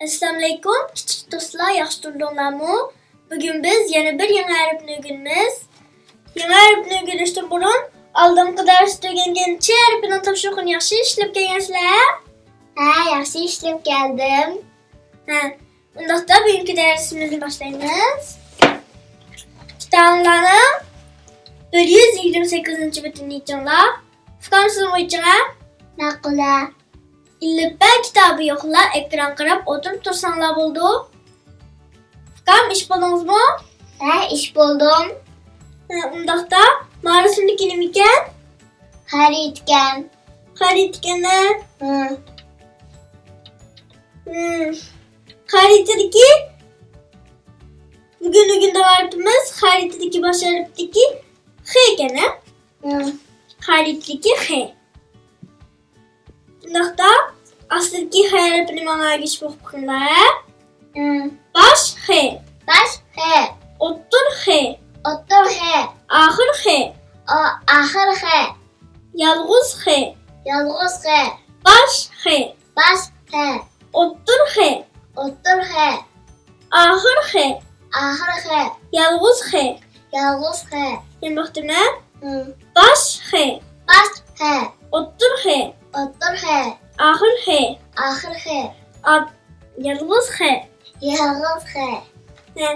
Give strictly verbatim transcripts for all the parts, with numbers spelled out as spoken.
ئەسسالامۇئەلەيكۇم، كىچىك دوستلار، ياخشى تۇردۇڭلارمۇ؟ بۈگۈن بىز يەنە بىر يېڭى ھەرپنى ئۆگىنىمىز. يېڭى ھەرپنى ئۆگىنىشتىن بۇرۇن، ئالدىنقى دەرستە ئۆگەنگەن چى ھەرپىنىڭ تاپشۇرۇقىنى ياخشى ئىشلەپ كەلگەنسىلەر؟ ھە، ياخشى ئىشلەپ كەلدىم. ھە، ئۇنداقتا بۈگۈنكى دەرسىمىزنى باشلايمىز. كىتابىڭلارنىڭ بىر يۈز يىگىرمە سەككىزىنچى بېتىنى ئېچىڭلار. ئۇكام، سىزمۇ ئېچىڭە. ماقۇلە. ئېلىپبە كىتابى يوقلار ئېكرانغا قاراپ ئولتۇرۇپ تۇرساڭلار بولىدۇ. ئۇكام، ئېچىپ بولدىڭىزمۇ؟ ھە، ئېچىپ بولدۇم. ھە، ئۇنداقتا، ما رەسىمدىكى نېمىكەن؟ خەرىتىكەن. خەرىتىكەن، ھە؟ ھە. ھىم. خەرىتىدىكى، بۈگۈن ئۆگىنىدىغان ھەرپىمىز خەرىتىدىكى باش ھەرپىدىكى خ ئىكەن، ھە؟ ھىم. خەرىتىدىكى خ. شۇنداقتا، ئاستىدىكى خ ھەرپىنى ماڭا ئەگىشىپ ئوقۇپ بېقىڭلار. ھىم. باش خ. باش خ. ئوتتۇر خ. ئوتتۇر خ. ئاخىر خ. ئا-، ئاخىر خ. يالغۇز خ. يالغۇز خ. باش خ. باش خ. ئوتتۇر خ. ئوتتۇر خ. ئاخىر خ. ئاخىر خ. يالغۇز خ. يالغۇز خ. يەنە بىر قېتىم. ھىم. باش خ. باش خ. ئوتتۇر خ. ئوتتۇر خ. ئاخىر خ. ئاخىر خ. ئا-، يالغۇز خ. يالغۇز خ. ھە.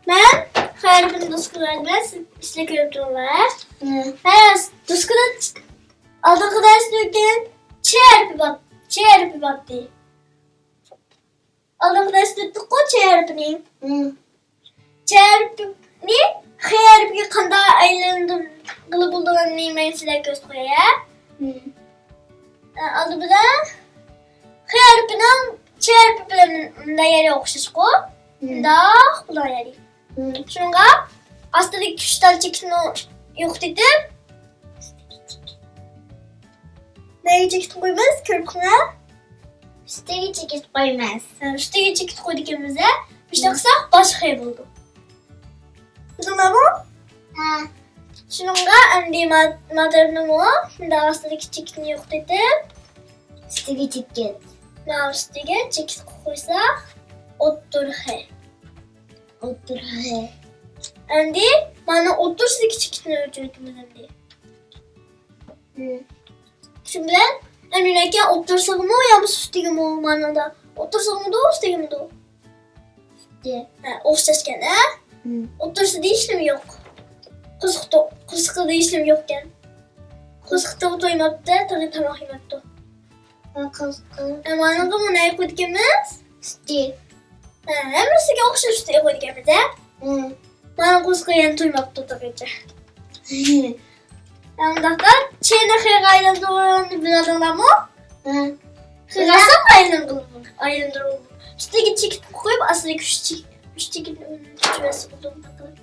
مەن خ ھەرپىنى دوسكىغا يازىمەن، سىز-، سىلەر كۆرۈپ تۇرۇڭلار. ھىم. ھە، دوسكىدا چ-، ئالدىنقى دەرستە ئۆتكەن چ ھەرپى بار، چ ھەرپى بارتتى. ئالدىنقى دەرستە ئۆتتۇققۇ چ ھەرپىنى. ھىم. چ ھەرپىنى خ ھەرپىگە قانداق ئايلاندۇرغىلى بولىدىغىنىنى مەن سىلەرگە كۆرسىتىپ قوياي. ھىم. ئە، ئالدى بىلەن خ ھەرپىنىڭ چ ھەرپى بىلەن مۇنداق يەرى ئوخشاشقۇ. ھىم. مۇنداق بۇلار يەرى. ھىم. شۇنىڭغا ئاستىدىكى ئۈچ تال چېكىتنى يوقىتىپ، نەگە چېكىت قويىمىز؟ كۆرۈپ بېقىڭە. ئۈستىگە چېكىت قويىمىز. ھە، ئۈستىگە چېكىت قويىدىكەنمىز، ھە؟ مۇشۇنداق قىلساق، باش خ بولىدۇ. بىلدىڭلارمۇ؟ ھە. شۇنىڭغا ئەمدى ما-، ما تەرەپنىمۇ مۇنداق ئاستىدىكى چېكىتنى يوقىتىپ، ئۈستىگە چېكىت. مانا ئۈستىگە چېكىت قويساق، ئوتتۇرا خ. ئوتتۇرا خ. ئەمدى مانا ئوتتۇرىسىدىكى چېكىتنى ئۆچۈرىمىز ئەمدى. ھىم. شۇ بىلەن ئەمدى ئوتتۇرىسىغىمۇ يا بولمىسا ئۈستىگىمۇ؟ مانا ئوتتۇرىسىغىمىدۇ، ئۈستىگىمىدۇ؟ ئۈستى. ھە، ئوخشاشكەن، ھە؟ ھىم. ئوتتۇرىسىدا ھېچنېمە يوق. قورسىقى، قورسىقىدا ھېچنېمە يوقكەن. قورسىقى تويماپتۇ، تېخى تاماق يېمەپتۇ. ھە، قورسىقى. ھە، مانىڭغىمۇ نەگە قويىدىكەنمىز؟ ئۈستى. ھە، ھەممىسىگە ئوخشاش ئۈستىگە قويىدىكەنمىز، ھە؟ ھىم. مانا قورسىقى يەنە تويماپتۇ تېخىچە. ئۇنداقتا چېنى خېغا ئايلاندۇرغىنىنى بىلەلەڭلارمۇ؟ ھە. خېغا ئايلاندۇرۇپ، ئايلاندۇرۇپ، ئۈستىگە چېكىت قويۇپ، ئاستىدىكى ئۈچ چېك-، ئۈچ چېكىتنى ئۆچۈرۈۋەتسە بولىدۇ، ئۇنداق قىلىپ.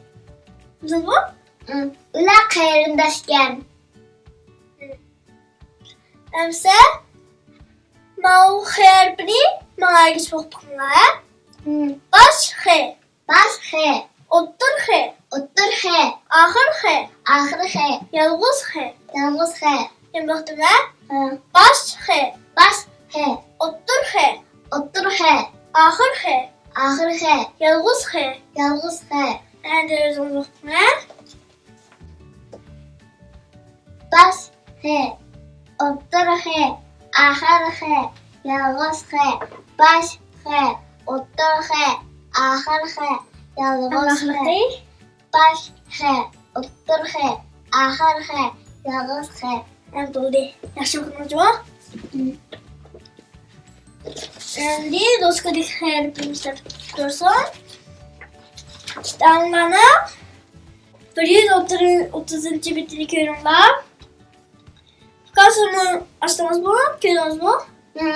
بىلدىڭىزمۇ؟ ھە. ئۇلار قېرىنداشكەن. ھە. ئەمسە ماۋۇ خ ھەرپىنى ماڭا ئەگىشىپ ئوقۇپ بېقىڭلار، ھە؟ ھىم. باش خ. باش خ. ئوتتۇر خ. ئوتتۇر خ. ئاخىر خ. ئاخىر خ. يالغۇز خ. يالغۇز خ. يەنە بىر قېتىم، ھە؟ ھە. باش خ. باش خ. ئوتتۇر خ. ئوتتۇر خ. ئاخىر خ. ئاخىر خ. يالغۇز خ. يالغۇز خ. ئەمدى ئۆزىڭىز ئوقۇڭ، ھە؟ باش خ، ئوتتۇرا خ، ئاخىر خ، يالغۇز خ، باش خ، ئوتتۇرا خ، ئاخىر خ، يالغۇز خ، باش خ، ئوتتۇرا خ، ئاخىر خ، يالغۇز خ. ھە، بولدى. ياخشى ئوقۇدىڭىزمۇ؟ ئەمدى دوسكىدىكى خەرىتىمىز تەرتىپكە تۇرسۇن. كىتابىڭلارنىڭ بىر يۈز ئوتتۇزىنچى بېتىنى كۆرۈڭلار. ئۇكام، سىزمۇ ئاچتىڭىزمۇ؟ كۆردىڭىزمۇ؟ ھە.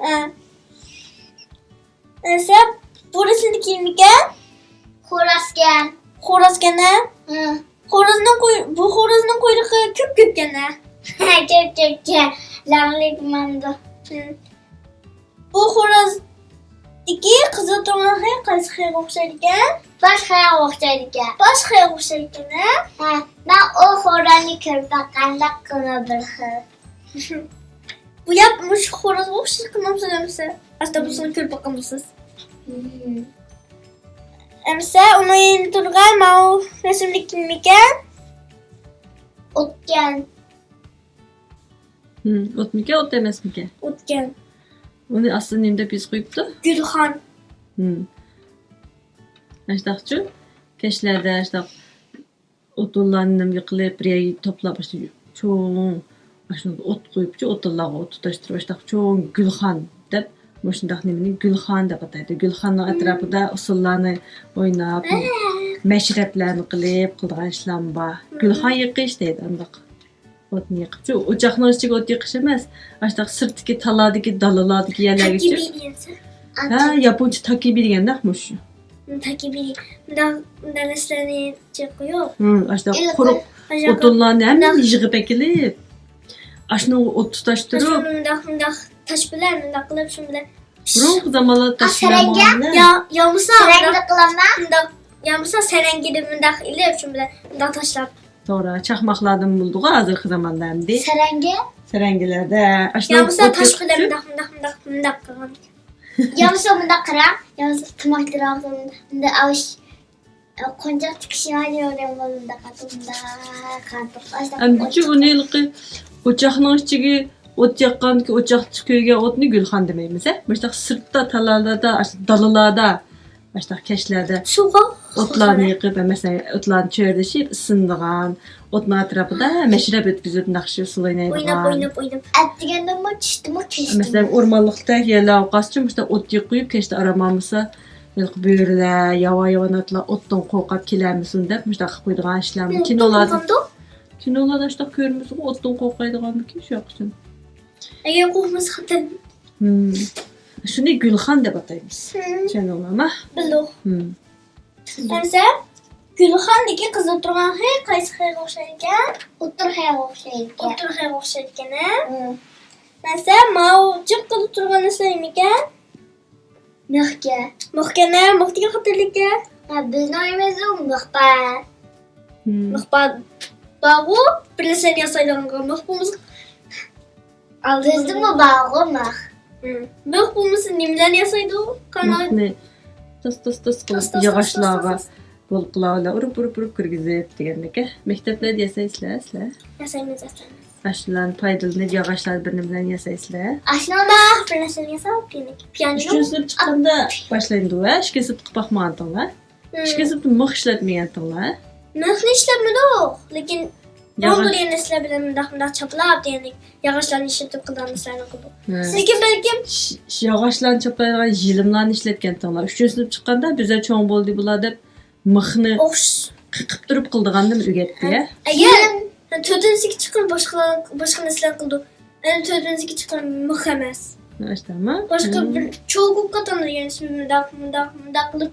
ھە. ئەسە، بۇ رەسىمدىكى نېمىكەن؟ خورازكەن. خورازكەن، ھە؟ ھە. خورازنىڭ قۇي-، بۇ خورازنىڭ قۇيرۇقى كۆپ-كۆپكەن، ھە؟ كۆپ-كۆپكەن. لەڭلىك ماندۇ. ھە. بۇ خورازدىكى قىزىل تۇرغان خېرى قايسى خېرىغا ئوخشايدىكەن؟ باش خېرىغا ئوخشايدىكەن. باش خېرىغا ئوخشايدىكەن، ھە؟ ھە، مەن ئۇ خورازنى كۆرۈپ باققاندا قىمىر بىر خىل. بۇ ياپ مۇشۇ خورازغا ئوخشاش قىلمامسىز ئەمىسە؟ ئاستا بولسىلا كۆرۈپ باققان بولىسىز. ئەمسە ئۇنىڭ يېنىدا تۇرغان ماۋۇ رەسىمدىكى نېمىكەن؟ ئوتكەن. ھىم، ئوتمىكەن، ئوت ئەمەسمىكەن؟ ئوتكەن. ئۇنى ئاستىدا نېمە دەپ يېزىپ قويۇپتۇ؟ گۈلخان. ھىم. ئاشتاقچۇ، كەچلەردە ئاشتاق ئوتۇنلارنى نېمە قىلىپ، بىر يەرگە توپلاپ، ئاشۇ چوڭ، ئاشۇ ئوت قويۇپچۇ، ئوتۇنلارغا ئوت تۇتاشتۇرۇپ، ئاشتاق چوڭ گۈلخان دەپ، مۇشۇنداق نېمىنى گۈلخان دەپ ئاتايدۇ. گۈلخاننىڭ ئەتراپىدا ئۇسسۇللارنى ئويناپ، مەشرەپلەرنى قىلىپ قىلىدىغان ئىشلارمۇ بار. گۈلخان يېقىش دەيدۇ ئانداق. ئوتنى يېقىپچۇ، ئوچاقنىڭ ئىچىگە ئوت يېقىش ئەمەس، ئاشتاق سىرتتىكى تالادىكى، دالىلاردىكى يەرلەرگىچۇ. تاكىبى دېگەنسەن. ھە، ياپونچە تاكىبى دېگەن نەق مۇشۇ. تاكىبى مۇنداق، مۇنداق نەرسىلەرنى چېقىيۇ. ھىم، ئاشۇنداق قۇرۇق ئوتۇنلارنى ھەممىنى يىغىپ ئەكېلىپ، ئاشۇنىڭغا ئوت تۇتاشتۇرۇپ. مۇنداق، مۇنداق تاش بىلەن مۇنداق قىلىپ، شۇ بىلەن. بۇرۇنقى زامانلاردا تاشلىغان يا، يا بولمىسا سەرەڭگە قىلامدا. مۇنداق، يا بولمىسا سەرەڭگىنى مۇنداق ئېلىپ، شۇ بىلەن مۇنداق تاشلاپ. توغرا، چاقماقلاردىن بولىدىغۇ ھازىرقى زاماندا ئەمدى. سەرەڭگە؟ سەرەڭگىلەردە. يا بولمىسا تاش بىلەن مۇنداق، مۇنداق، مۇنداق، مۇنداق قىلغان. يا بولمسا مۇنداق قاراڭ، يا بولمسا تاماكا تىراغ مۇنداق ئاۋۇش، قونچاق تىكىشى بار يا، مۇنداق قاتتىق، مۇنداق قاتتىق. ئەمدىچۇ ئۇنى ھېلىقى ئوچاقنىڭ ئىچىگە ئوت ياققاندىكى ئوچاقتا كۆيگەن ئوتنى گۈلخان دېمەيمىز، ھە؟ مۇشۇنداق سىرتتا، تالالاردا، ئاشۇ دالىلاردا، مۇشۇنداق كەچلەردە ئوتلارنى يېقىپ، مەسىلەن، ئوتلارنى چۆرىدىشىپ، ئىسسىنىدىغان، ئوتنىڭ ئەتراپىدا مەشرەپ ئۆتكۈزۈپ، ناخشا ئۇسسۇل ئوينايدىغان. ئويناپ، ئويناپ، ئويناپ. ئەتىگەندىمۇ، چۈشتىمۇ، كەچتىمۇ. مەسىلەن، ئورمانلىقتەك يەرلەر ئاۋقاتچۇ، مۇشۇنداق ئوت يېقىپ، كەچتە ئارام ئالمىسا، ھېلىقى بۆرىلەر، ياۋا-ياۋان ئاتلار ئوتتىن قورقۇپ كېلەلمىسۇن دەپ، مۇشۇنداق قىلىپ قويىدىغان ئىشلارمۇ كىنولاردا. كىنولاردا ئاشۇنداق كۆرىمىزغۇ، ئوتتىن قورقايدىغانمىكىن شۇ ياققىچە. ئەگەر قورقمىسا خەتەر. ھىم. شۇنى گۈلخان دەپ ئاتايمىز. ھىم. چۈشەندىڭلارمۇ؟ بىلدۇق. ھىم. ئەمسە گۈلخاندىكى قىزىل تۇرغان خەي قايسى خەيگە ئوخشايدىكەن؟ ئوتتۇرا خەيگە ئوخشايدىكەن. ئوتتۇرا خەيگە ئوخشايدىكەن، ھە؟ ھىم. ئەمسە ماۋۇ جىق قىزىل تۇرغان نەرسە نېمىكەن؟ مىخكە. مىخكەن، ھە، مىخ دېگەن خەتەرلىككەن. ھە، بىزنىڭ ئۆيىمىزدىمۇ مىخ بار. ھىم. مىخ بار، بارغۇ، بىر نەرسىنى ياسايدىغانغا مىخ بولمىسا. بىزدىمۇ بارغۇ مىخ. ھىم. مىخ بولمىسا نېمىلەرنى ياسايدۇ؟ قانا. مىخنى تاس، تاس، تاس قىلىپ، تاس، تاس، تاس، ياغاچلارغا. تاس، تاس. بولقىلار بىلەن ئۇرۇپ، ئۇرۇپ، ئۇرۇپ كىرگۈزۈپ دېگەندەك، ھە؟ مەكتەپلەردە ياسايسىلەر، سىلەر؟ ياسايمىز، ياسايمىز. ئاشۇلارنى پايدىلىنىپ، ياغاچلار بىر نېمىلەرنى ياسايسىلەر؟ ئاشۇنداق بىر نەرسىنى ياساپ، يەنە پىيانىنو. ئۈچىنچى سىنىپ چىققاندا باشلايدۇ، ھە؟ ئىككىنچى سىنىپتا قىلىپ باقمىغانتىڭلار؟ ھىم. ئىككىنچى سىنىپتا مىخ ئىشلەتمىگەنتىڭلار؟ مىخنى ئىشلەتمىدۇق، لېكىن ياغاچ. بۇرۇن بۇ نەرسىلەر بىلەن مۇنداق، مۇنداق چاپلاپ دېگەندەك، ياغاچلارنى ئىشلىتىپ قىلىدىغان نەرسىلەرنى قىلدۇق. ھە. سىزگە بەلكىم ش-، ش-، ياغاچلارنى چاپلايدىغان يىلىملارنى ئىشلەتكەنتىڭلار. ئۈچىنچى سىنىپ چىققاندا بىزلەر چوڭ بولدى بۇلار دەپ، مىخنى قىقىپ تۇرۇپ قىلىدىغاندىن ئۆگەتتى، ھە؟ ئەگەر تۆتىنچى سىنىپكە چىققان باشقىلار، باشقا نەرسىلەرنى قىلىدۇ. ئەمدى تۆتىنچى سىنىپكە چىققان مىخ ئەمەس. باشقا بىر چوقۇپ قاتارلىق يەنە مۇنداق، مۇنداق، مۇنداق قىلىپ،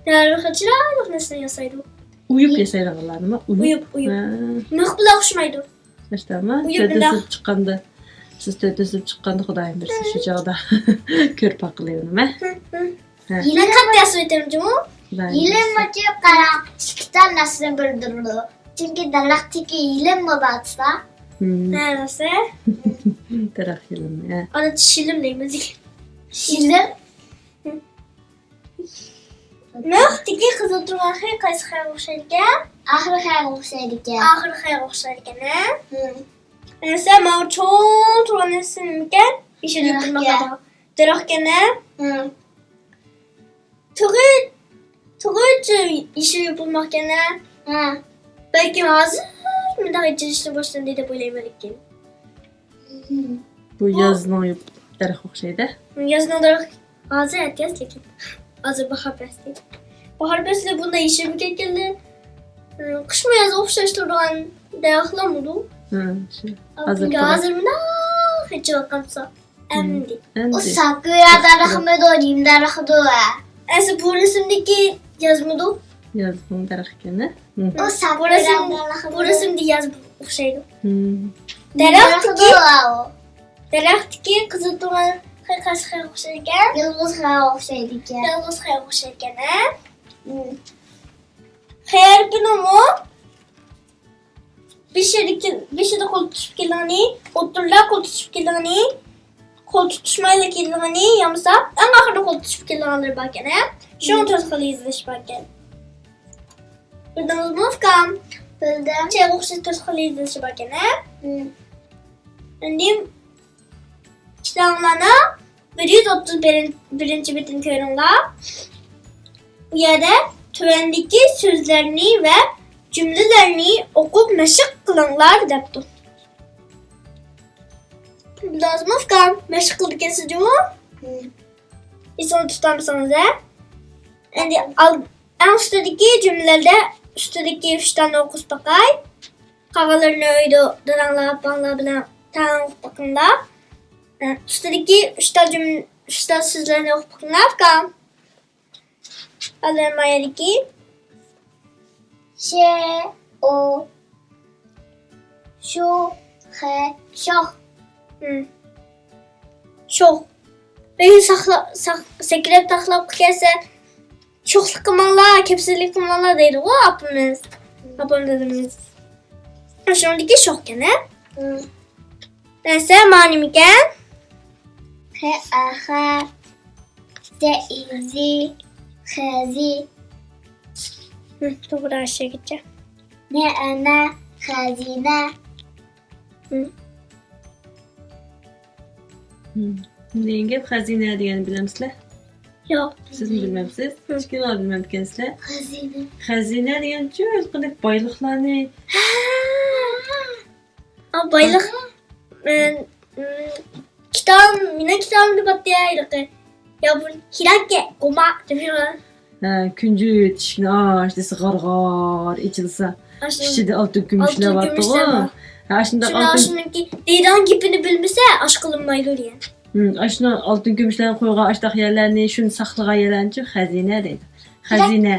ھەر خىل چىرايلىق نەرسىلەرنى ياسايدۇ. ئويۇپ ياسايدىغانلارنىمۇ؟ ئويۇپ، ئويۇپ. ھە. مىخ بىلەن ئوخشىمايدۇ. ئاشتاما، ئۇ يەردە تۆتىنچى سىنىپ چىققاندا، سىز تۆتىنچى سىنىپ چىققاندا خۇدايىم بەرسە شۇ چاغدا كۆرۈپ باقىلى ئۇنى مەن. ھە. مەن قاتتىق ياسىۋېتىمەن جۇمۇ. خۇدايىم بەرسە. يىلىممۇ چىققان ئىككى تال نەرسىنى بىلدۈرىدۇ. چۈنكى دەرەختىكى يىلىممۇ بارسا. ھە، دەرسە. دەرەخ يىلىمى، ھە. ئانا شىلىم دەيمىز. شىلىم؟ مىختىكى قىزىل تۇرغان خەي قايسى خەيگە ئوخشايدىكەن؟ ئاخىرقى خەيگە ئوخشايدىكەن. ئاخىرقى خەيگە ئوخشايدىكەن، ھە؟ ھىم. ئەمىسە ماۋۇ چوڭ تۇرغان نەرسە نېمىكەن؟ يېشىل يوپۇرماق. دەرەخكەن. دەرەخكەن، ھە؟ ھىم. تۇغى، تۇغىچە يېشىل يوپۇرماقكەن، ھە؟ ھە. بەلكىم ھازىر مۇنداق ئېچىلىشنى باشلاندى دەپ ئويلايمەن لېكىن. بۇ يازنىڭ دەرىخى ئوخشايدۇ. يازنىڭ دەرىخى ھازىر ئەتىياز لېكىن. ھازىر باھار پەسلى. باھار پەسلى بۇنداق يېشىلىپ كەتكەندە، قىشمۇ يازغا ئوخشاش تۇرىدىغان دەرەخلەرمىدۇ؟ ھە، شۇ. ھازىر مۇنداق ئېچىلىپ قالسا، ئەمدى. ئۇ ساكۇرا دەرىخىمىدۇ، نېمە دەرىخىدۇ؟ ئەسلى بۇ رەسىمدىكى يازمىدۇ؟ يازنىڭ دەرىخىكەن، ھە؟ ئۇ ساكۇرا دەرىخىدۇ. بۇ رەسىمدە ياز ئوخشايدۇ. دەرەختىكى، دەرەختىكى قىزىل تۇرغان خەي قايسى خەيگە ئوخشايدىكەن؟ يالغۇز خەيگە ئوخشايدىكەن. يالغۇز خەيگە ئوخشايدىكەن، ھە؟ خەي ھەرپىنىڭمۇ بېشىدىكى، بېشىدا قول تۇتۇپ كېلىڭنى، ئوتتۇرىدا قول تۇتۇپ كېلىڭنى، قول تۇتۇشمايلا كېلىدىغىنى يامىسا، ئەڭ ئاخىرىدا قول تۇتۇشۇپ كېلىدىغانلىرى باركەن، ھە؟ شۇڭا تۆت خىل يېزىلىش باركەن. بىلدىڭىزمۇ، ئۇكام؟ بىلدىم. شەيخۇ ئوخشاش تۆت خىل يېزىلىشى باركەن، ھە؟ مم. ئەمدى كىتابلارنىڭ بىر يۈز ئوتتۇز بىرىنچى بېتىنى كۆرۈڭلار. بۇ يەردە تۆۋەندىكى سۆزلەرنى ۋە جۈملىلەرنى ئوقۇپ مەشىق قىلىڭلار دەپتۇ. بىلدىڭىزمۇ، ئۇكام؟ مەشىق قىلىدىكەنسىز جۇمۇ؟ مم. ئېسىڭىزدە تۇتامسىڭىز، ھە؟ ئەمدى ئال-، ئەڭ ئۈستىدىكى جۈملىلەردە ئۈستىدىكى ئۈچ تالنى ئوقۇپ باقاي. قالغانلىرىنى ئۆيدە داداڭلار، ئاپاڭلار بىلەن تەڭ ئوقۇپ بېقىڭلار. ئە، ئۈستىدىكى ئۈچ تال جۈم-، ئۈچ تال سۆزلەرنى ئوقۇپ بېقىڭلار، ئۇكام. ھازىر ما يەردىكى. شې، ئو، شۇ، خې، شوخ. ھىم. شوخ. ئۆينى ساقلا-، ساق-، سەكرەپ تاقلاپ كەلسە، شوخلۇق قىلماڭلار، كەپسىزلىك قىلماڭلار دەيدىغۇ ئاپىمىز. ئاپام دادىمىز. شۇنىڭدىكى شوخكەن، ھە؟ ھىم. دەسە ما نېمىكەن؟ خې، ئا، خە. زې، ئى، زى. خەزى. ھىم، توغرا، ئاشۇ گەپچە. نە، ئە، نە. خەزىنە. ھىم. ھىم. نېمە گەپ خەزىنە دېگەننى بىلەمسىلەر؟ ياق. سىزمۇ بىلمەمسىز؟ ھىم. كىچىكىڭلار بىلمەمدىكەنسىلەر؟ خەزىنە. خەزىنە دېگەنچۇ، ھېلىقىدەك بايلىقلارنى. ھە. ئا، بايلىق. مەن، مم، كىتاب، مېنىڭ كىتابىمدا بارتتى ھېلىقى. يا بۇ كىراكە، گوما دېمەيۋا. ھە، كۈنجۈت ئىشىكنى ئاچ دېسە، غار-غار ئېچىلسا، ئاشۇ ئىچىدە ئالتۇن كۈمۈشلەر بارتتىغۇ. ھە، ئاشۇنداق شۇنىڭ، ئالتۇن. شۇنىڭكى دېدىنىڭ گېپىنى بىلمىسە، ئاچقىلى بولمايدۇ دېگەن. ھىم، ئاشۇنىڭ ئالتۇن كۈمۈشلەرنى قويغان ئاشۇنداق يەرلەرنى، شۇنى ساقلىغان يەرلەرنىچۇ خەزىنە دەيدۇ. خەزىنە،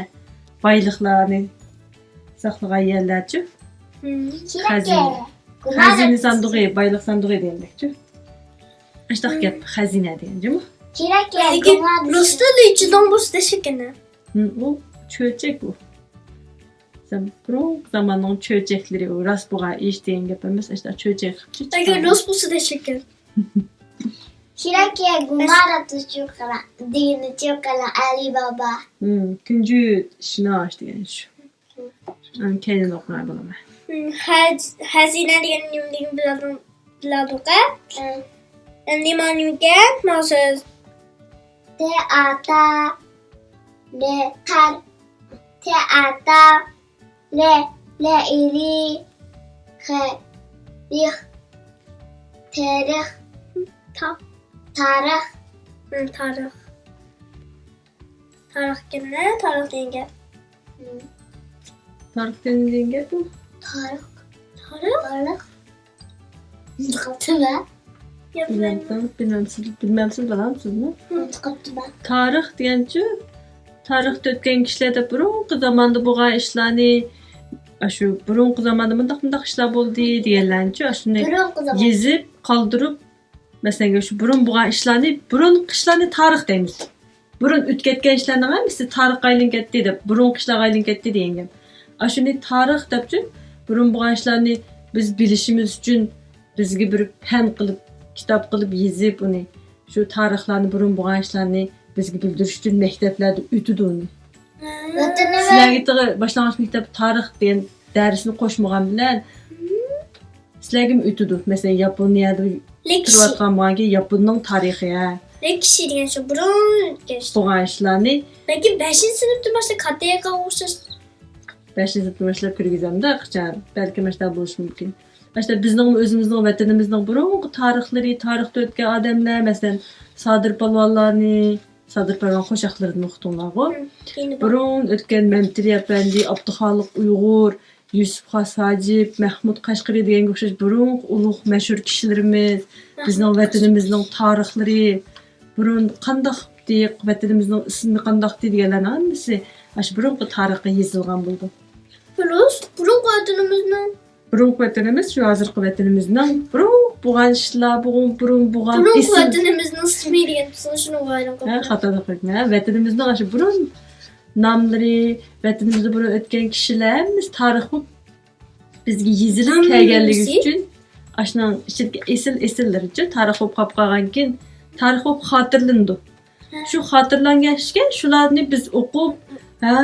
بايلىقلارنى ساقلىغان يەرلەرچۇ. ھىم. خەزىنە. خەزىنە ساندۇقى، بايلىق ساندۇقى دېگەندەكچۇ. ئاشۇنداق گەپ، خەزىنە دېگەن جۇمۇ. كېرەك، لېكىن رۇستىدا ئىچىدىن بولسا دەشكەن. ھىم، ئۇ چۆچەك ئۇ. زام-، بۇرۇنقى زاماننىڭ چۆچەكلىرى ئۇ، راست بولغان ئىش دېگەن گەپ ئەمەس، ئاشۇنداق چۆچەك. ئەگەر راست بولسا دەشكەن. كېرەك، گۇمارا تۇشۇقىلا دېگىنىچۇ قىلا ئەلى بابا. ھىم، كۈنجۈت ئىشىناش دېگەن شۇ. ئەمدى كەينىدىن ئوقۇڭ بولىمەن. ھە-، خەزىنە دېگەن نېمىلىكىنى بىلەلدىڭ-، بىلەلدۇق-ھە؟ ھە. ئەمدى نېمە نېمىكەن؟ مانا سۆز. تېئاتر، لېقەر، تېئاتر، لې، لېئىلى، خېرىخ، تېرىخ، تا-، تارىخ. ھە، تارىخ. تارىخ دېگەن، تارىخ دېگەن گەپ. ھىم. تارىخ دېگەن گەپ بۇ. تارىخ. تارىخ؟ تارىخ. ئۇنتۇپ قاپتىمەن. بىلمەمسىز، بىلمەمسىز، بىلمەمسىز بالام سىزمۇ؟ ئۇنتۇپ قاپتىمەن. تارىخ دېگەنچۇ، تارىختا ئۆتكەن كىشىلەر دەپ بۇرۇنقى زاماندا بولغان ئىشلارنى، ئاشۇ بۇرۇنقى زاماندا مۇنداق، مۇنداق ئىشلار بولدى دېگەنلەرنىچۇ، ئاشۇنى بۇرۇنقى زامان. يېزىپ قالدۇرۇپ، مەسىلەن، شۇ بۇرۇن بولغان ئىشلارنى، بۇرۇنقى ئىشلارنى تارىخ دەيمىز. بۇرۇن ئۆتۈپ كەتكەن ئىشلارنىڭ ھەممىسى تارىخقا ئايلىنىپ كەتتى دەپ، بۇرۇنقى ئىشلارغا ئايلىنىپ كەتتى دېگەن گەپ. ئاشۇنى تارىخ دەپچۇ، بۇرۇن بولغان ئىشلارنى بىز بىلىشىمىز ئۈچۈن بىزگە بىر پەن قىلىپ، كىتاب قىلىپ يېزىپ ئۇنى، شۇ تارىخلارنى، بۇرۇن بولغان ئىشلارنى بىزگە بىلدۈرۈش ئۈچۈن مەكتەپلەردە ئۆتىدۇ ئۇنى. ۋەتىنىمىز. سىلەرگە تېخى باشلانغۇچ مەكتەپتە تارىخ دېگەن دەرسنى قوشمىغان بىلەن، سىلەرگىمۇ ئۆتىدۇ. مەسىلەن، ياپونىيەدە تۇرۇۋاتقان بولغانكىن، ياپوننىڭ تارىخى، ھە. لېكسىي دېگەن شۇ بۇرۇن ئۆتكەن ئىش. بولغان ئىشلارنى. بەلكىم بەشىنچى سىنىپتىن باشلاپ كاتېكاغا ئوخشاش. بەشىنچى سىنىپتىن باشلاپ كىرگۈزەمدە، قاچان، بەلكىم ماشۇنداق بولۇشى مۇمكىن. ماشۇنداق بىزنىڭمۇ ئۆزىمىزنىڭ ۋەتىنىمىزنىڭ بۇرۇنقى تارىخلىرى، تارىختا ئۆتكەن ئادەملەر، مەسىلەن، سادىر پالۋانلارنى، سادىر پالۋان قوشاقلىرىدىن ئۇقتۇڭلارغۇ. ھىم، كېيىن بۇرۇن ئۆتكەن مەمتىلى ئەپەندى، ئابدۇخالىق ئۇيغۇر، يۈسۈپ خاس ھاجىپ، مەھمۇد قەشقىرى دېگەنگە ئوخشاش بۇرۇنقى ئۇلۇغ مەشھۇر كىشىلىرىمىز، بىزنىڭ ۋەتىنىمىزنىڭ تارىخلىرى، بۇرۇن قانداقتى، ۋەتىنىمىزنىڭ ئىسمى قانداقتى دېگەنلەرنىڭ ھەممىسى ئاشۇ بۇرۇنقى تارىخقا يېزىلغان بولىدۇ. بۇرۇنقى ۋەتىنىمىزنىڭ بۇرۇنقى ۋەتىنىمىز شۇ ھازىرقى ۋەتىنىمىزنىڭ بۇرۇن بولغان ئىشلار، بۇرۇن، بۇرۇن بولغان بۇرۇنقى ئىسىم. ۋەتىنىمىزنىڭ ئىسمى دېگەن تۇرسىڭىز شۇنىڭغا ھەيران ھە، قالىمەن. خاتالىق قىلماڭ. ھە، ۋەتىنىمىزنىڭ ئاشۇ بۇرۇن ناملىرى، ۋەتىنىمىزدە بۇرۇن ئۆتكەن كىشىلەر ھەممىسى تارىخ بولۇپ بىزگە يېزىلىپ ھەممىسى. كەلگەنلىكى ئۈچۈن ئاشۇنىڭ ئىچىدىكى ئېسىل، ئېسىللىرىچۇ تارىخ بولۇپ قاپ قالغانكىن، تارىخ بولۇپ خاتىرىلىنىدۇ. شۇ خاتىرىلەنگەن ئىشكەن، شۇلارنى بىز ئوقۇپ، ھە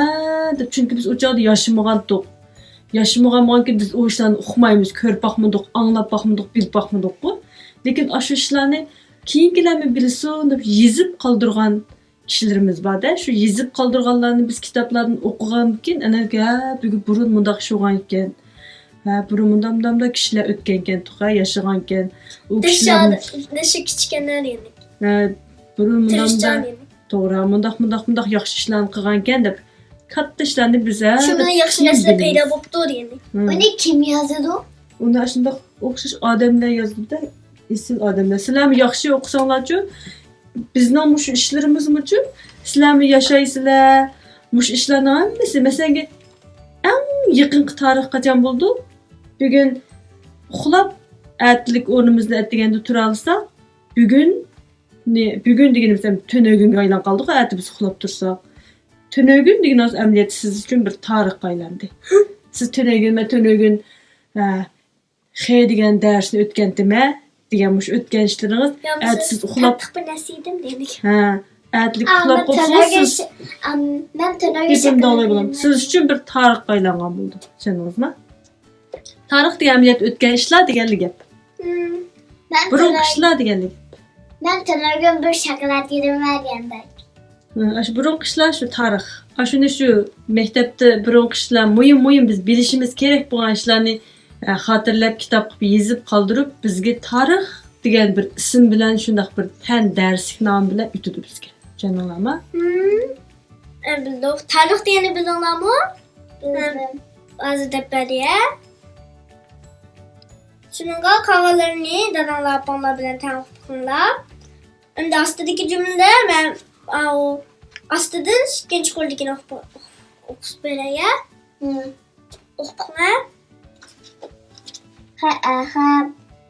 دەپ، چۈنكى بىز ئۇ چاغدا ياشىمىغانتۇق. ياشىمىغان بولغانكىن بىز ئۇ ئىشلارنى ئۇقمايمىز، كۆرۈپ باقمىدۇق، ئاڭلاپ باقمىدۇق، بىلىپ باقمىدۇققۇ. لېكىن ئاشۇ ئىشلارنى كېيىنكىلەرمۇ بىلسۇن دەپ يېزىپ قالدۇرغان كىشىلىرىمىز بار-دە. شۇ يېزىپ قالدۇرغانلارنى بىز كىتابلاردىن ئوقۇغاندىكىن، ئەنە، ھە، بۈگۈن بۇرۇن مۇنداق ئىش بولغانىكەن. ھە، بۇرۇن مۇنداق، مۇنداق، مۇنداق كىشىلەر ئۆتكەنكەن، توغرا، ياشىغانكەن. ئۇ كىشىلەر شۇ كىچىككەندە يەنى. ھە، بۇرۇن مۇنداق، مۇنداق، توغرا، مۇنداق، مۇنداق، مۇنداق ياخشى ئىشلارنى قىلغانكەن دەپ، كاتتا ئىشلارنى بىز، ھە، شۇ بىلەن ياخشى نەرسىلەر پەيدا بوپتۇ دېگەندەك. ئۇنى كىم يازىدۇ؟ ئۇنى ئاشۇنداق ئوخشاش ئادەملەر يازىدۇ-دە، ئېسىل ئادەملەر. سىلەرمۇ ياخشى ئوقۇساڭلارچۇ، بىزنىڭ مۇشۇ ئىشلىرىمىزمۇچۇ، سىلەرمۇ ياشايسىلەر، مۇشۇ ئىشلارنىڭ ھەممىسى، مەسىلەنگە، ئەڭ يېقىنقى تارىخ قاچان بولىدۇ؟ بۈگۈن ئۇخلاپ، ئەتىلىك ئورنىمىزدا ئەتىگەندە تۇرالىساق، بۈگۈننى، بۈگۈن دېگىنىمىز ھەم تۈنۈگۈنگە ئايلانغان قالدۇق، ئەتە بىز ئۇخلاپ تۇرساق. تۈنۈگۈن دېگىن ھازىر ئەمەلىيەتتە سىز ئۈچۈن بىر تارىخقا ئايلاندى. سىز تۈنۈگۈن، مەن تۈنۈگۈن، ھە، خې دېگەن دەرسنى ئۆتكەنتىمە دېگەن مۇشۇ ئۆتكەن ئىشلىرىڭىز، يا، ئەتە سىز ئۇخلاپ، قاتتىق بىر نەرسە يېدىم دېدىك. ھە، ئەتىلىك ئۇخلاپ قوپسىڭىز، سىز، ئام، مەن تۈنۈگۈن گېپىمنى داۋاملاي بولام. سىز ئۈچۈن بىر تارىخقا ئايلانغان بولىدۇ، چۈشەندىڭىزمۇ؟ تارىخ دېگەن ئەمەلىيەتتە ئۆتكەن ئىشلار دېگەنلا گەپ. مم. مەن بۇرۇنقى تۈنۈگۈن، ئىشلار دېگەنلا گەپ. مەن تۈنۈگۈن بىر شاكىلات يېدىم دېگەندەك. ھە، ئاشۇ بۇرۇنقى ئىشلار شۇ تارىخ. ئاشۇنى شۇ مەكتەپتە بۇرۇنقى ئىشلار مۇھىم، مۇھىم، بىز بىلىشىمىز كېرەك بولغان ئىشلارنى، ئە، خاتىرىلەپ، كىتاب قىلىپ يېزىپ قالدۇرۇپ، بىزگە تارىخ دېگەن بىر ئىسىم بىلەن، شۇنداق بىر پەن دەرسلىك نامى بىلەن ئۆتىدۇ بىزگە. چۈشەندىڭلارمۇ؟ ھىم. ئە، بىلدۇق. تارىخ دېگەننى بىلدىڭلارمۇ؟ بىلدىم. ھە، ھازىر دەپ بەردى، ھە؟ شۇنىڭغا قالغانلىرىنى داداڭلار، ئاپاڭلار بىلەن تەڭ ئوقۇپ بېقىڭلار. ئەمدى ئاستىدىكى جۈملىلەر مەن، ئاۋۇ، ئاستىدىن ئىككىنچى قولدىكىنى ئوقۇپ، ئوقۇپ بېرەي، ھە؟ ھىم. ئوقۇپ بېقىڭ، ھە؟ خە، ئە، خە،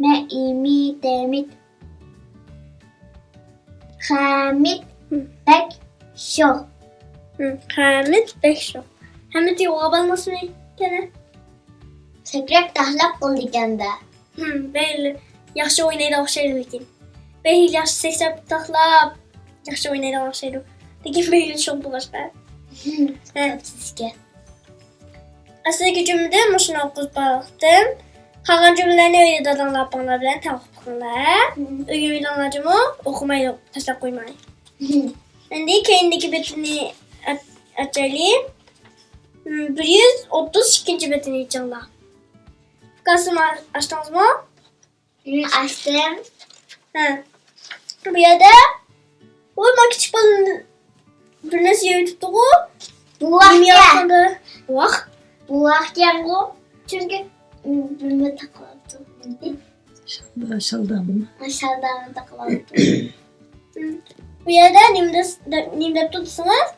مە، ئى، مى، دە، مىت. خەمىت، ھىم، بەك شوخ. ھىم، خەمىت بەك شوخ. خەمىت يوغا بالماسمۇ ئىكەن، ھە؟ سەكرەپ تاقلاپ بولىدىكەن-دە. ھىم، بەك ياخشى ئوينايدىغان ئوخشايدۇ لېكىن. بەك ياخشى سەكرەپ تاقلاپ، ياخشى ئوينايدىغان ئوخشايدۇ. لېكىن بەك شوخ بولغاچقا. ھىم، ھە. ئەپسىزكەن. ئەسلىگە جۈملىدىن مۇشۇنى ئوقۇپ باقتىم. قالغان جۈملىلەرنى ئۆيدە داداڭلار، ئاپاڭلار بىلەن تەڭ ئوقۇپ بېقىڭلار. ھىم. ئۆگىنىۋېلىڭلار جۇمۇ، ئوقۇمايلى، تاشلاپ قويماي. ھىم. ئەمدى كەينىدىكى بېتىنى ئاچ-، ئاچايلى. ھىم، بىر يۈز ئوتتۇز ئىككىنچى بېتىنى ئېچىڭلار. ئۇكاسى، ئاچتىڭىزمۇ؟ ھىم، ئاچتىم. ھە. بۇ يەردە، ۋوي، مانا كىچىك بالا بىر نەرسە يەۋېتىپتىغۇ. بوۋاق. نېمە يەۋاتقاندۇ؟ بوۋاق. بوۋاقكەنغۇ. چۈنكى، م، بىر نېمە تاقىۋاپتۇ. شالدا-، شالدامىمۇ؟ ھە، شالدامنى تاقىۋاپتۇ. ھىم. بۇ يەردە نېمە دەس-، دە-، نېمە دەپتۇ دېسىڭىز،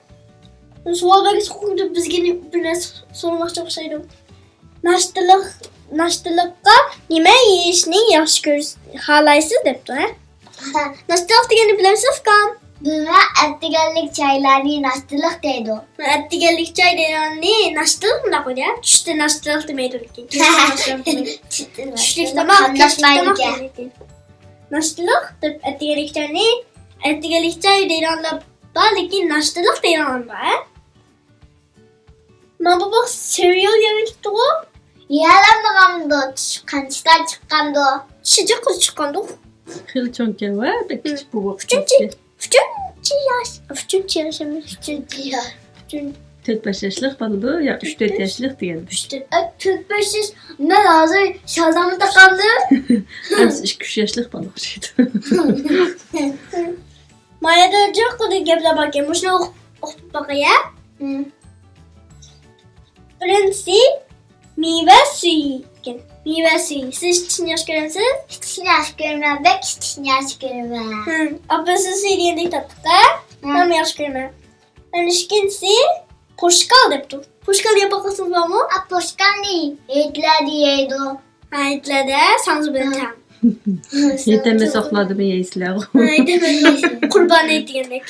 سوئال بەرگۈسى بىزگە نېمە، بىر نەرسە سورىماقچى ئوخشايدۇ. ناشتىلىق، ناشتىلىققا نېمە يېيىشنى ياخشى كۆرىسىز، خالايسىز دەپتۇ، ھە؟ ھە. ناشتىلىق دېگەننى بىلەمسىز، ئۇكام؟ بىلمەن، ئەتىگەنلىك چايلارنى ناشتىلىق دەيدۇ. ئەتىگەنلىك چاي دېگەننى ناشتىلىق مۇنداق قويدى، ھە؟ چۈشتە ناشتىلىق دېمەيدۇ لېكىن. كەچتە ناشتىلىق دېمەيدۇ. چۈشتە چۈشلۈك ناشتىلىق تاماق، كەچلىك تاماق دېمەيدىكەن. ناشتىلىق دەپ ئەتىگەنلىك چاينى، ئەتىگەنلىك چاي دەيدىغانلار بار، لېكىن ناشتىلىق دەيدىغانلار بار، ھە؟ مانا بۇ باق سېرىيال يەۋېتىپتىغۇ. يەۋالمىغاندۇ، چۈشى قانچىدا چىققاندۇ؟ چۈشى جىق چىققاندۇ. خېلى چوڭكەن ۋە بەك كىچىك بۇ ۋاقىت. ئۈچىنچى، ئۈچىنچى ياش. ئۈچىنچى ياش ئەمەس، ئۈچىنچى ياش. ئۈچىنچى. تۆت بەش ياشلىق بالىدۇ يا ئۈچ تۆت ياشلىق دېگەندە. ئۈچ تۆت. ئە، تۆت بەش ياش. مەن ھازىر شالدامنى تاقالدىم. ئەمسە ئىككى ئۈچ ياشلىق بالا ئوخشايدۇ. ما يەردە جىق قىلىپ گەپلەر باركەن. مۇشۇنى ئوقۇپ، ئوقۇپ باقاي، ھە؟ ھىم. بىرىنچىسى، مېۋە سۈيى ئىكەن. مېۋە سۈيى. سىز ئىچىشنى ياخشى كۆرەمسىز؟ ئىچىشنى ياخشى كۆرىمەن، بەك ئىچىشنى ياخشى كۆرىمەن. ھىم. ئاپېلسىن سۈيى دېگەندەك تاتلىق-ھە؟ ھىم. مەنمۇ ياخشى كۆرىمەن. يەنە ئىككىنچىسى، پوشكال دەپتۇ. پوشكال يەپ باققانسىڭىز بارمۇ؟ ئا، پوشكالنى ھېيتلەردە يەيدۇ. ھېيتلەردە ساڭزا بىلەن تەڭ. ھېيتەممە ساقلاردىمۇ يەيسىلەرغۇ؟ ھېيتەممە، قۇربان ھېيت دېگەندەك.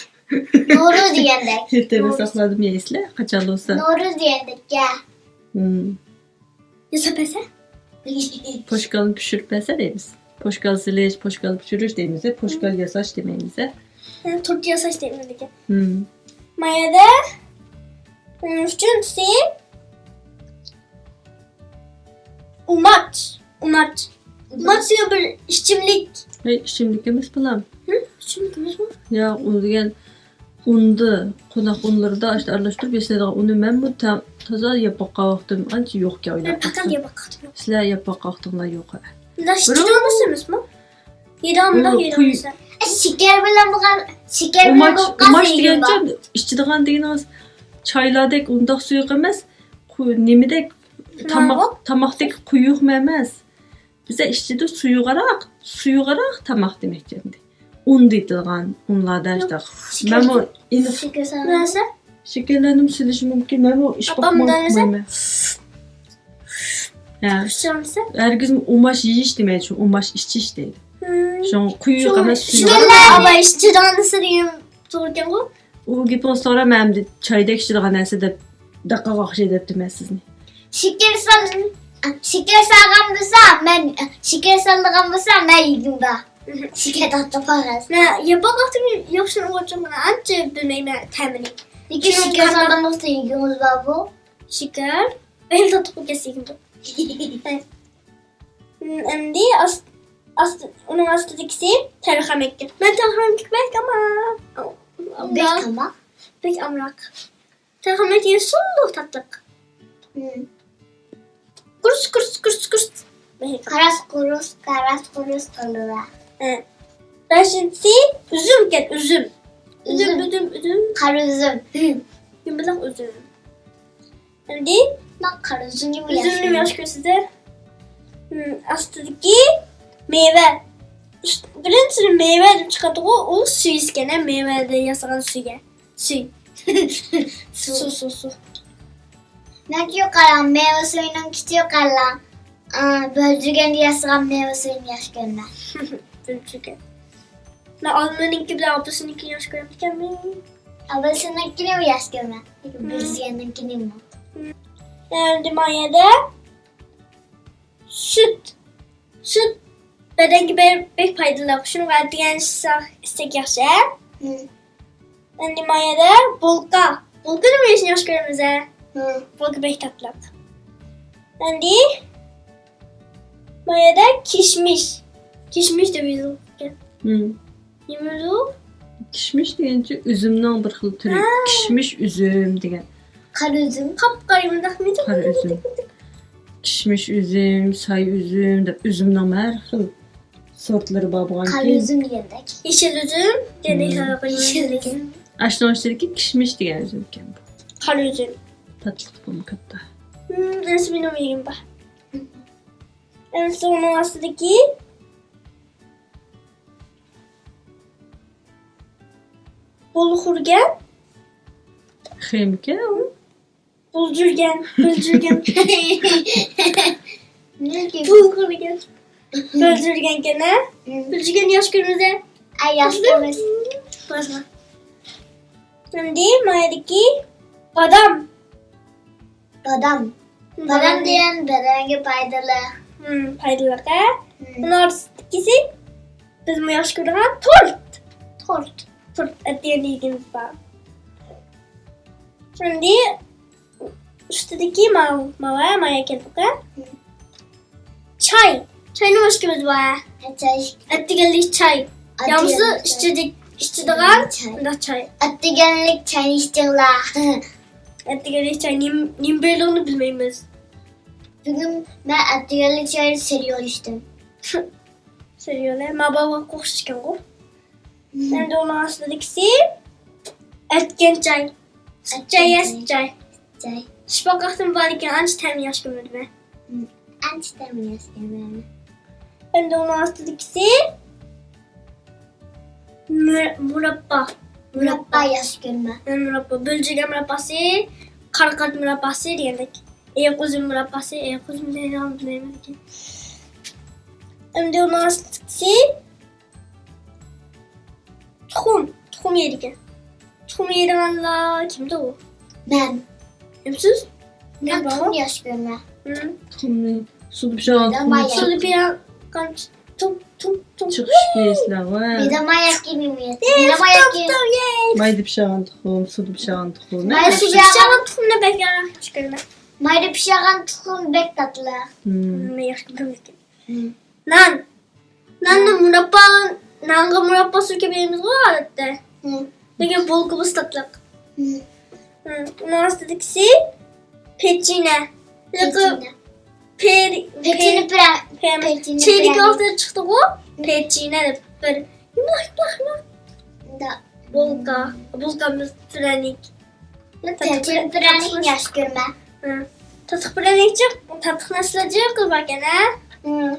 نورۇز دېگەندەك. ھېيتەممە ساقلاردىمۇ يەيسىلەر؟ قاچان بولسا. نورۇز دېگەندەك، يا. ھىم. ياساپ بەرسە؟ پوشكالنى پىشۇرۇپ بەرسە دەيمىز. پوشكال سېلىش، پوشكال پىشۇرۇش دەيمىز، پوشكال ياساش دېمەيمىز. ھە، تورت ياساش دەيمىز لېكىن. ھىم. ما يەردە، ئۈچىنچىسى، ئۇماچ. ئۇماچ. ئۇماچ دېگەن بىر ئىچىملىك. ھەي، ئىچىملىك ئەمەس، بالام. ھە؟ ئىچىملىك ئەمەسمۇ؟ ياق، ئۇ دېگەن ئۇندا، قوناق ئۇنلىرىدا ئاشتا ئارىلاشتۇرۇپ ياسىلىدىغان ئۇنى مەنمۇ تا-، تازا يەپ باققان ۋاقتىم ئانچە يوقكەن ئويلاپ پەقەت باقتىم. يەپ باققان ۋاقتىم يوق. سىلەر يەپ باققان ۋاقتىڭلار يوق، ھە. شېكەر ئۇنى ئۇنى قۇي-، شېكەر بىلەن بولغان، شېكەر بىلەن ئۇماچ، بولۇپ قالسا ئۇماچ يېگىن دېگەنچە بار. ئىچىدىغان دېگىنىڭىز چايلاردەك ئۇنداق سۇيۇق ئەمەس. قۇ-، نېمىدەك، تاماق، تاماقتەك قويۇقمۇ ئەمەس. بىزدە ئىچىدۇ سۇيۇقراق، سۇيۇقراق تاماق دېمەكچى ئەمدى. ئۇن دېيىدىغان، ئۇنلاردا شۇنداق. مەنمۇ ئېنىق شېكەر سالغان. شېكەرلەرنىمۇ سېلىشى مۇمكىن. مەنمۇ ئىچىپ باقمىدىم. ھە. ھەرگىزمۇ ئۇماچ يېيىش دېمەيدۇ، شۇ ئۇماچ ئىچىش دەيدۇ. شۇڭا قويۇق ئەمەس، سۇيۇق. ئاپا ئىچىدىغان نەرسە دېگەن توغرا ئىكەنغۇ؟ ئۇ گېپىڭىز توغرا، مەن ئەمدى چايدەك ئىچىدىغان نەرسە دەپ داققىغا ئوخشايدۇ دەپتىم مەن سىزنى. شېكەر سال-، شېكەر سالغان بولسا، مەن، شېكەر سالىدىغان بولسا، مەن يېگۈم بار. شېكەر تارتىپ قالغان. مەن ياپاق ۋاقتىم ياخشى ئويناۋاتقان، ئانچە بىلمەيمەن تەمىنى. لېكىن شېكەر سالغان ۋاقىتتا يېگۈڭىز بارغۇ؟ شېكەر. ئەمدى تارتىپ قويۇپ كەتسە يېگۈم بار. ئەمدى ئاست-، ئاست-، ئۇنىڭ ئاستىدىكىسى تەرخەمەك. مەن تەرخەمەك بەك ئامان. بەك ئامراق. بەك ئامراق. تەرخەمەك دېگەن سۇلۇق تاتلىق. قۇرۇس، قۇرۇس، قۇرۇس، قۇرۇس. قاراس قۇرۇس، قاراس قۇرۇس قىلىۋەر. ھە. بەشىنچىسى ئۈزۈمكەن، ئۈزۈم. ئۈزۈم، ئۈزۈم. ئۈزۈم، ئۈزۈم. قارا ئۈزۈم. يۇمىلاق ئۈزۈم. ئەمدى مەن قارا ئۈزۈمنى ئۈزۈمنى ياخشى كۆرىسىز-دە. ئاستىدىكى مېۋە. ئۈست-، بىرىنچى مېۋە دەپ چىقىدىغۇ، ئۇ سۈيىسىكەن، مېۋەدىن ياسىغان سۈيە. سۈي. سۇ. سۇ، سۇ، سۇ. مەنچۇ قاراڭ، مېۋە سۈيىنىڭ كىچىكى قاراڭ. ئا، بۆلجۈرگەندە ياسىغان مېۋە سۈيىنى ياخشى كۆرىمەن. بۆلجۈرگەن. مەن ئالمىنىڭكى بىلەن ئاپېلسىننىڭكىنى ياخشى كۆرەمدىكەنمەن. ئاپېلسىننىڭكىنىمۇ ياخشى كۆرىمەن. لېكىن بۆلجۈرگەننىڭكىنىمۇ. ئەمدى ما يەردە سۈت. سۈت بەدەنگە بەك، بەك پايدىلىق. شۇنىڭغا ئەتىگەن ئىچسەك، ئىچسەك ياخشى، ھە؟ ئەمدى ما يەردە بولكا. بولكىنى يېيىشنى ياخشى كۆرىمىز، ھە؟ بولكا بەك تاتلىق. ئەمدى ما يەردە كىشمىش. كىشمىش دەپ يېزىلغان. نېمە بۇ؟ كىشمىش دېگەنچە ئۈزۈمنىڭ بىر خىل تۈرى. ھە. كىشمىش ئۈزۈم دېگەن. قارا ئۈزۈم. قاپقارا مۇنداق مىدىق، قارا مىدىق، ئۈزۈم. مىدىق، مىدىق. كىشمىش ئۈزۈم، ساي ئۈزۈم دەپ ئۈزۈمنىڭ ھەر خىل سورتلىرى بار بولغان. قارا ئۈزۈم دېگەندەك. يېشىل ئۈزۈم دېگەندەك. يېشىل ئۈزۈم. ئاشۇنىڭ ئىچىدىكى كىشمىش دېگەن ئۈزۈم ئىكەن بۇ. قارا ئۈزۈم. تاتلىق تېخىمۇ كاتتا. ئەمدى مېنىڭ يېگۈم بار. ئەمدى ئۇنىڭ ئاستىدىكى بولغۇرگەن. خېمىكەن ئۇ. بۇلجۇرگەن، بۇلجۇرگەن. بۇلغۇرگەن. بۇلجۇرگەنكەن، ھە؟ بۇلجۇرگەن ياخشى كۆرىمىز، ھە؟ ئەي، ياخشى كۆرىمىز. بولسا. ئەمدى ما يەردىكى بادام. بادام. بادام دېگەن بەدەنگە پايدىلىق. پايدىلىق، ھە؟ ئۇنىڭ ئارىسىدىكىسى بىزمۇ ياخشى كۆرىدىغان تورت. تورت. تورت ئەتىگەندە يېگىنىمىز بار. ئەمدى ئۈستىدىكى ماۋۇ، ماۋۇ، ماۋۇ كەلدۇق، ھە؟ چاي. چاينىڭ ئىچكىمىز بار. چاي. ئەتىگەنلىك چاي. يامىسا ئىچىدىغان مۇنداق چاي. ئەتىگەنلىك چاينى ئىچتىڭلار. ئەتىگەنلىك چاي نېمە، نېمە بېرىدىغىنى بىلمەيمىز. بۈگۈن مەن ئەتىگەنلىك چايدا سېرىئال ئىچتىم. سېرىئال، ھە؟ ما باباغا ئوخشاش ئىكەنغۇ. ئەمدى ئۇنىڭ ئاستىدىكىسى ئەتكەن چاي. سۈت چاي يا سۈت چاي؟ سۈت چاي. ئىچىپ باققانتىم بار ئىكەن، ئانچە تەمى ياخشى كەلمىدى ماڭا. ئانچە تەمى ياخشى كەلمىدى. ئەمدى ئۇنىڭ ئاستىدىكىسى مۇر-، مۇراببا. مۇراببا ياخشى كۆرىمەن. مەن مۇراببا، بۆلجۈرگەن مۇرابباسى، قارىقات مۇرابباسى دېگەندەك. ئېيىق ئۈزۈم مۇرابباسى، ئېيىق ئۈزۈم دەيدىغان بىلمەيمەن لېكىن. ئەمدى ئۇنىڭ ئاستىدىكىسى تۇخۇم، تۇخۇم يەيدىكەن. تۇخۇم يەيدىغانلار كىمدۇ؟ مەن. كىمسىز؟ مەن تۇخۇم ياخشى كۆرىمەن. تۇخۇمنى سۇدا پىشىرغان تۇخۇمنى. سۇدا پىشىرغان تۇخۇم. چىقىش پېيىسلار ۋە مېداماياكى مېمىيەت. مېداماياكى. مايدا پىشىغان تۇخۇم، سۇدا پىشىغان تۇخۇم. مايدا پىشىغان تۇخۇمنى بەك ياخشى كۆرىمەن. مايدا پىشىغان تۇخۇم بەك تاتلىق. مم. مم، ياخشى كۆرىمەن. مم. نان. ناننى مۇراببا، نانغا مۇراببا سۈركەپ يەيمىزغۇ ئادەتتە. مم. لېكىن بولكا بولسا تاتلىق. مم. مم. ئۇنىڭ ئاستىدىكىسى پېچىنە. پېچىنە. پېر-، پېچىنە پېر-، پىرا-، پېرمىش. پېچىنە چەيلىكى پىرانىك. ۋاقتىدا چىقتىغۇ، مم. پېچىنە دەپ بىر يۇمىلاق، يۇمىلاق، يۇمىلاق. دا. بولكا، بولكا پىرانىك. مەن تاتلىق پېچىنە پىرانىكنى ياخشى كۆرىمەن. ھە. تاتلىق پىرانىك جىق، تاتلىق نەرسىلەر جىق باركەن، ھە؟ مم.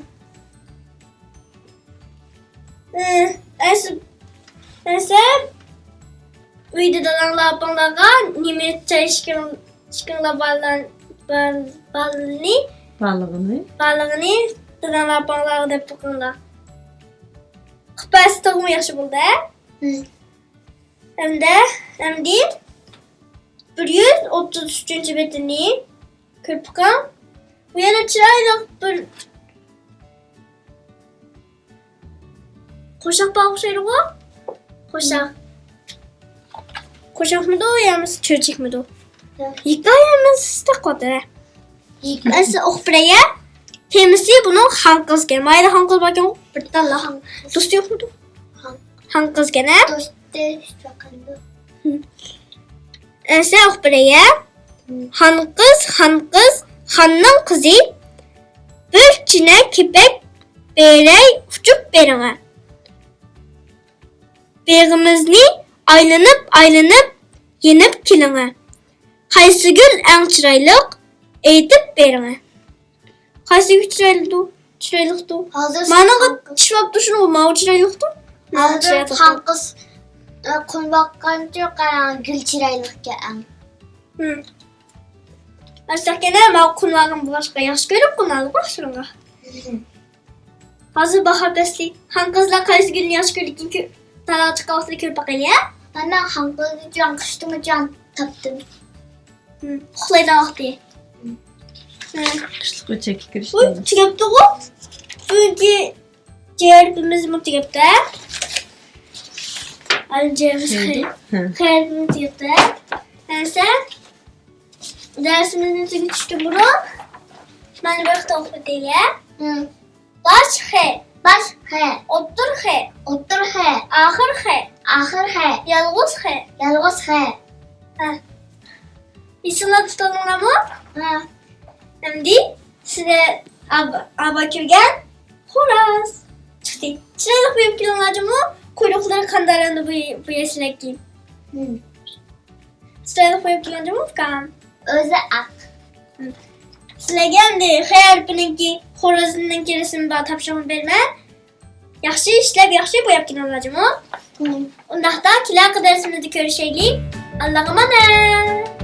ئە، ئەس-، ئەسەر ئۆيدە داداڭلار ئاپاڭلارغا نېمە چاي ئىچكىڭ-، ئىچكىڭلار بارلار-، بار-، بارلىقىنى، بارلىقىنى. بارلىقىنى داداڭلار ئاپاڭلارغا دەپ بېقىڭلار. قىپەس تېخىمۇ ياخشى بولدى، ھە؟ مم. ئەمدى، ئەمدى بىر يۈز ئوتتۇز ئۈچىنچى بېتىنى كۆرۈپ بېقىڭ. بۇ يەنە چىرايلىق بىر قوشاق بار ئوخشايدىغۇ؟ قوشاق. قوشاقمىدۇ يا بولمىسا چۆچەكمىدۇ؟ ھە. ھېكايە ئەمەس، تاقىۋاتىدۇ. ھېكايە. ئەسلى ئوقۇپ بېرەي. تېمىسى بۇنىڭ خانقىزكەن. مايدا خانقىز باركەن، بىر تاللا. خانقىز. دوستى يوقمىدۇ؟ خان-، خانقىزكەن، ھە؟ دوستى يوقمىدۇ؟ ھە. ئەسلى ئوقۇپ بېرەي. ھە. خانقىز، خانقىز، خاننىڭ قىزى. بىر چىنە كېپەك بېرەي، ئۇچۇپ بېرىڭە. بېغىمىزنى ئايلىنىپ، ئايلىنىپ، يېنىپ كېلىڭە. قايسى گۈل ئەڭ چىرايلىق؟ ئېيتىپ بېرىڭە. قايسى گۈل چىرايلىقتۇ؟ چىرايلىقتۇ؟ ھازىر مانىڭغا خانقىز. چىشلاپ تۇرسۇن، ماۋۇ چىرايلىقتۇ؟ ھازىر چىرايلىق. خانقىز، ئە، قونۇپ باققانچۇ قاراڭ، گۈل چىرايلىقكەن. ھىم. ئەسلىكەنە، ماۋۇ قونۇۋالغان بولغاچقا ياخشى كۆرۈپ قونۇۋالدىغۇ شۇنىڭغا. ھىم. ھازىر باھار پەسلى. خانقىزلار قايسى گۈلنى ياخشى كۆرىدىكىن، كۆ-، تالاغا چىققان ۋاقتىدا كۆرۈپ باقايلى، ھە؟ مانا خانقىزنى جان، قىشتىمۇ جان تاپتىم. ھىم، ئۇخلايدىغان ۋاقتى. ھىم. قىشلىق ئۆچەككە كىرىش. ئۇي، تۈگەپتىغۇ. بۈگۈنكى جەرپىمىزمۇ تۈگەپتۇ. ھە، جەرپىمىز خەير. ھە. خەيرىمىز تۈگەپتۇ. ھە. دەرسىمىزنى تۈگىتىشتىن بۇرۇن مانا بىر خىتاب ئوقۇپ ئۆتەيلى. ھىم. باش خ. باش خ. ئوتتۇر خ. ئوتتۇر خ. ئاخىر خ. ئاخىر خ. يالغۇز خ. يالغۇز خ. ھە. ئېسىڭلاردا تۇتالدىڭلارمۇ؟ ھە. ئەمدى سىلەر ئاب-، ئابا كۆرگەن خوراز چىقتى. چىرايلىق بوياپ كېلىڭلار جۇمۇ. قۇيرۇقلىرى قانداق رەڭدە بوي-، بويايسىلەركىن؟ ھىم. چىرايلىق بوياپ كېلىڭ جۇمۇ، ئۇكام. ئۆزى ئاق. ھىم. سىلەرگە ئەمدى خ ھەرپىنىڭكى، خورازنىڭكى رەسىمى بار، تاپشۇرۇقنى بېرىمەن. ياخشى ئىشلەپ، ياخشى بوياپ كېلىڭلار جۇمۇ. ھىم. ئۇنداقتا كېلەركى دەرسىمىزدە كۆرۈشەيلى. ئاللاغا ئامانەت.